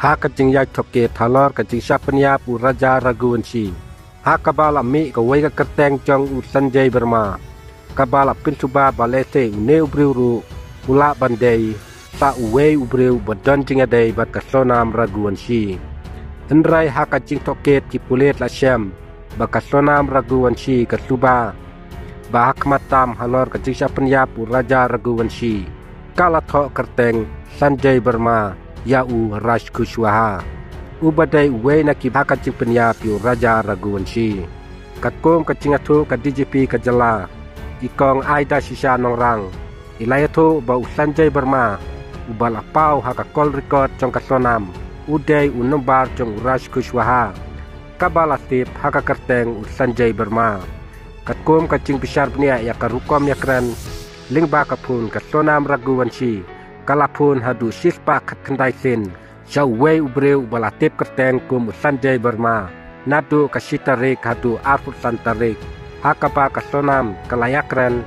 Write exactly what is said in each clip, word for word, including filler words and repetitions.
Ha ka jingïaid tohkit halor ka jingshah pynïap u Raja Raghuvanshi, ha kaba la mih kawei ka kyrteng jong u Sanjay Verma, kaba la pynsuba ba lehse une u briew ruh u lah ban dei sa uwei u briew ba don jingïadei bad ka Sonam Raghuvanshi. Hynrei ha ka jingtohkit ki pulit la shem ba ka Sonam Raghuvanshi ka suba ba ha khmat tam halor ka jingshah pynïap u Raja Raghuvanshi, ka la thoh kyrteng Sanjay Verma ïa u Raj Kushwaha, u ba dei uwei na ki ba ha ka jingpynïap ïa u Raja Raghuvanshi. Katkum ka jingïathuh ka D G P ka jylla, i Kong Aida Shisha Nongrang, i la ïathuh ba u Sanjay Verma, u ba la paw ha ka call record jong ka Sonam, u dei u number jong u Raj Kushwaha, kaba la tip ha ka kyrteng u Sanjay Verma. Katkum ka jingbishar bniah ïa ka rukom ïakren lyngba ka phone, ka Sonam Raghuvanshi ka la phone haduh shispah khatkhyndai sien sha uwei u briew ba la tip kyrteng kum u Sanjay Verma, naduh ka shi tarik haduh arphew san tarik, ha kaba ka Sonam ka la ïakren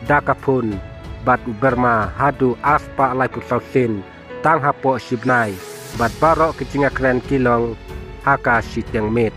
da ka phone bad u Verma haduh arspah laiphew saw sien tang hapoh shi bnai, bad baroh ki jingïakren ki long ha ka shiteng miet.